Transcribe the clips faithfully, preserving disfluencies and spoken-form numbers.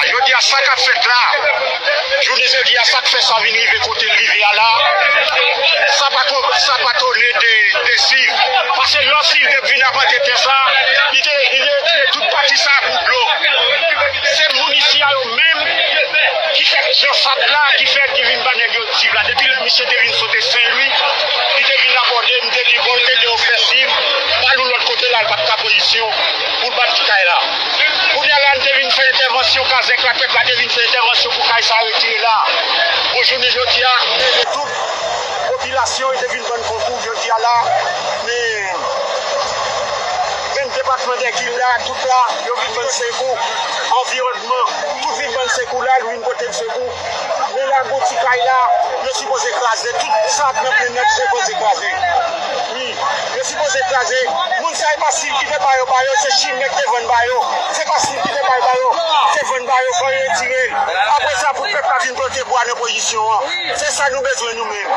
Jodi a, sa k ap fèt la, jounen jodi a, sa k fè sa vin rive kote l rive a la, sa pa to-, sa pa tone de, de Siv. Paske lò Siv te vin ap antre tè sa, li te, li te retire tout pati sa a pou dlo. Se moun isi a yo menm ki fè jan sab la, ki fè, ki vin ba nèg yo Siv la. Depi lè misye te vin sote Sen Lwi, li te vin abòde, m te di, bon, l te gen ofè Siv, ba l yon lòt kote la, l pa t ka pozisyon pou l bat ti kay la. Kounye a la, n te vin fè entèvansyon kazèk la, pèp la te vin fè entèvansyon pou kay sa retire la. Bon, jounen jodi a, tout popilasyon te vin ban n konkou jodi a la, men menm depatman Dègil la, tout la, yo vin ban n sekou, anviwònman, tout vin ban n sekou la, l vin pote n sekou. Men la, gon ti kay la, yo sipoze kraze. Tout sa k nan plen nan, yo sipoze kraze. Wi, yo sipoze kraze. Moun sa, e pa Siv ki te ba yo, ba yo, se chimè ki te vann ba yo. Se pa Siv ki te ba yo, ba yo, te vann ba yo, fò yo retire l. Apre sa, pou pèp la vin plante bwa nan pozisyon an. Se sa nou bezwen nou menm.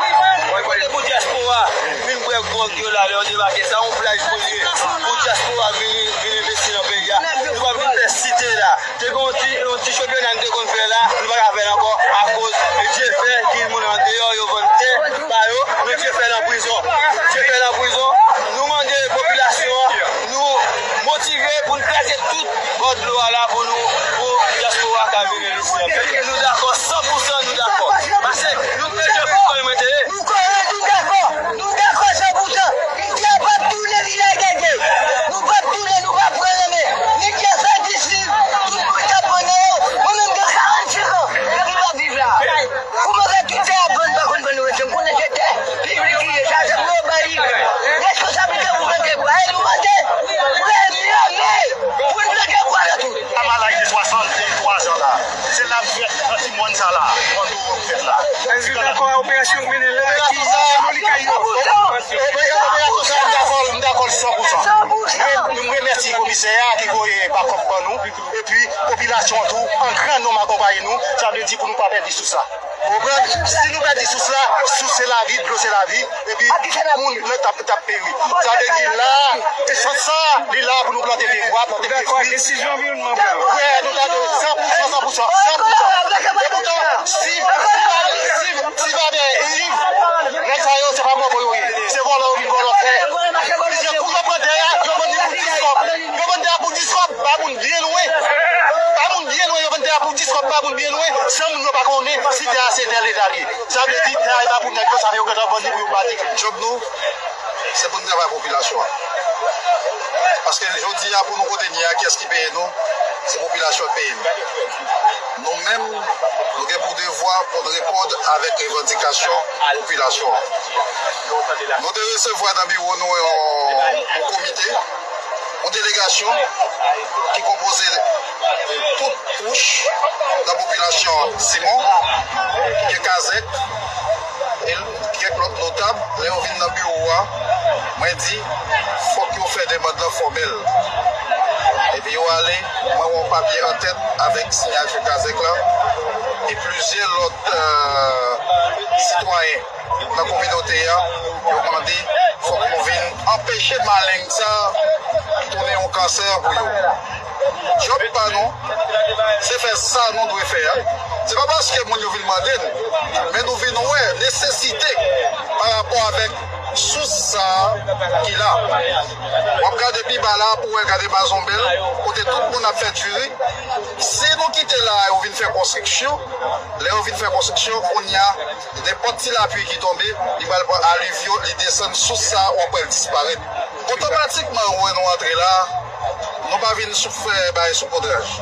Mwen kote pou dyaspora vin bwè gwòg yo la, lè yo debake, sa yon plaj pou l ye. Pou dyaspora vin, vin envesti nan peyi a. Nou pa vin fè site la. Te gen yon ti, yon ti chanpyona n te konn fè la, nou pa ka fè l ankò, akoz Dye fè ki moun andeyò yo vann tè ba yo, men Dye fè l an prizon. Dye fè l an prizon. Nou mande popilasyon an, nou motive pou n kraze tout bò dlo a la pou nou, pou dyaspora ka vin envesti nan peyi. Nou dakò, san pou san nou dakò. Paske nou te jwe pou mwen te ye. Nou kore, nou dakò. Nou dakò san pou san. Misye p ap tounen, li lage dye. Nou p ap tounen, nou p ap pran nan men. Misye fè disip. Tout moun k ap vann nan yo. Mwen menm gen karannsenk an depi m ap viv la. Kouman fè tout tè ap vann, pa konn vann nou menm? M konnen se tè piblik li ye, sa se pou yo ba li responsablite pou plante bwa. E nou mande gouvènman pou n plante bwa nan tout. Maman laj de swasannde twa zan la, se la fèt nan ti mòn sa la, mòn dwo fèt la. Èske dakò a operasyon k mennen la ki demoli kay yo? Operasyon sa, m dakò, m dakò l san pou san. M remèsye komisè a ki voye bakòp ban nou, epi popilasyon an tou, an gran nonm akonpaye nou, sa vle di pou nou pa pèdi sous la. Ou konprann? Si nou pèdi sous la, sous se lavi, dlo se lavi, epi moun nan t ap, t ap peri. Sa vle di la, esans sa, li la pou nou plante pye bwa, plante pye fwi. Desizyon anviwònman pran. Wè, nou ta san pou san, san pou san, san pou san. E poutan, si, si, si, si, nèg sa yo, se pa mò yo ye. Se vòlò yo vin vòlò tè. Se kou yo pran tè a, yo vann li pou dis kòb. Yo vann tè a pou dis kòb, ba moun byen lwen. Ba moun byen lwen, yo vann tè a pou dis kòb, ba moun byen lwen. San moun yo pa konnen si tè a se tè Leta li ye. Sa vle di tè a e pa pou nèg yo, sa yo gentan vann li pou yo bati. Djòb nou, se pou n travay popilasyon an. Paske jodi a, pou nou kote n ye a, kiyès ki peye nou? Se popilasyon k peye nou. Nou menm, nou gen pou devwa pou n reponn avèk revandikasyon popilasyon an. Nou te resevwa nan biwo nou yon, yon komite, yon delegasyon ki konpoze tout kouch nan popilasyon Simon, gen kazèk, e kèk lòt notab. Lè yo vin nan biwo a, mwen di, fòk yo fè demann lan fòmèl. Epi yo ale, mwen wè yon papye an tèt avèk siyati kazèk la, e plizyè lòt, euh, sitwayen nan kominote a, yo mande fòk nou vin anpeche maleng sa tounen yon kansè pou yo. Djòb pa nou, se fè sa nou dwe fè a. Se pa paske moun yo vin mande n, men nou vin wè nesesite pa rapò avèk sous sa ki la. W ap gade pi ba la pou wè, gade Mazonbèl, kote tout moun ap fè diri. Si nou kite la, yo vin fè konstriksyon, lè yo vin fè konstriksyon, kounye a, nenpòt ti lapli ki tonbe, li pral pran alivyon, li desann sous sa, w ap wè l disparèt. Otomatikman, ou wè nou antre la, nou pa vin sou fè bagay sou kotraj.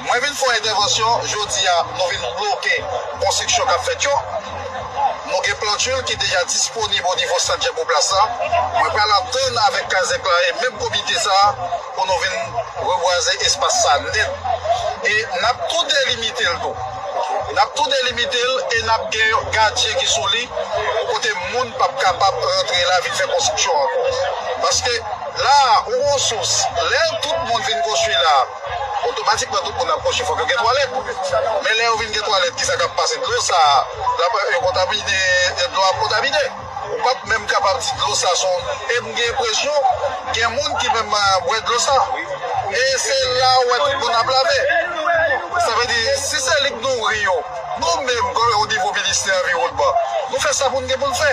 Mwen vin fè yon entèvansyon, jodi a, nou vin bloke konstriksyon k ap fèt yo. Nou gen plantil ki deja disponib o nivo sant Django Plas la. Mwen pral antann avèk kazèk la e menm komite sa a pou nou vin rebwaze espas sa nèt. E n ap tou delimite l tou. N ap tou delimite l e n ap gen yon gadyen ki sou li pou kote moun p ap kapab rantre la vin fè konstriksyon ankò. Paske la, ou gon sous, lè tout moun vin konstwi la, otomatikman tout moun ap konstwi, fòk yo gen twalèt. Men lè yo vin gen twalèt, kisa k ap pase? Dlo sa, l ap, yo kontamine, dlo ap kontamine. Ou p ap menm kapab di dlo sa se yon, e m gen enpresyon gen moun ki menm, ah, bwè dlo sa. E se la ou wè tout moun ap lave. Sa vle Nou menm, o nivo ministè anviwònman, nou fè sa pou n gen pou n fè.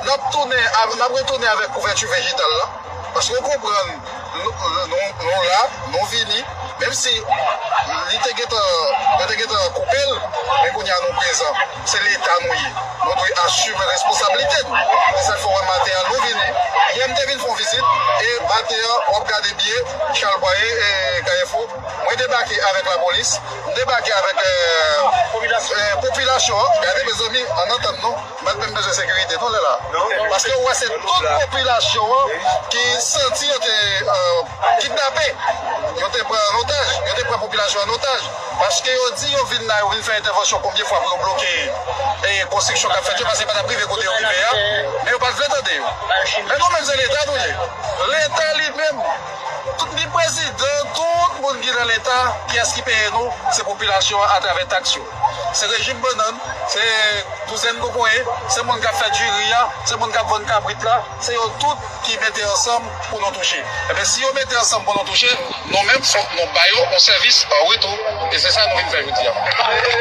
N ap tounen, n ap retounen avèk kouvèti vejetal la. Paske w konprann, nou, nou, nou la, nou vini, menm si li te gentan, yo te gentan koupe l, men kounye a nou prezan. Se Leta nou ye. Nou dwe asime responsablite n. Se sa k fè w wè maten an nou vini. Yè m te vin fè yon vizit, e maten an, w ap gade byen, Chalbwa e, e Kayefou. Mwen debake avèk lapolis, m debake avèk, e, e, popilasyon an. Gade, mezanmi, ann antann nou. M pa t menm bezwen sekirite non lè la. Paske ou wè se tout popilasyon an ki santi yo te, e, kidnape. Yo te pran an otaj, yo te pran popilasyon an otaj. Paske yo di yo vin la, yo vin fè entèvansyon konbyen fwa pou yo bloke, e, konstriksyon k ap fèt yo, paske yo pa t ap rive kote yo rive a. Men yo pa t vle tande yo. Men nou menm se Leta nou ye. Leta li menm, tout ni prezidan, tout moun ki nan Leta, kiyès ki peye nou? Se popilasyon an atravè taks yo. Se rejim bannann, se douzèn kokoye, se moun k ap fè diri a, se moun k ap vann kabrit la, se yo tout ki mete ansanm pou nou touche. Ebyen, si yo mete ansanm pou nou touche, nou menm, fòk nou ba yo yon sèvis an retou. E se sa nou vin fè jodi a.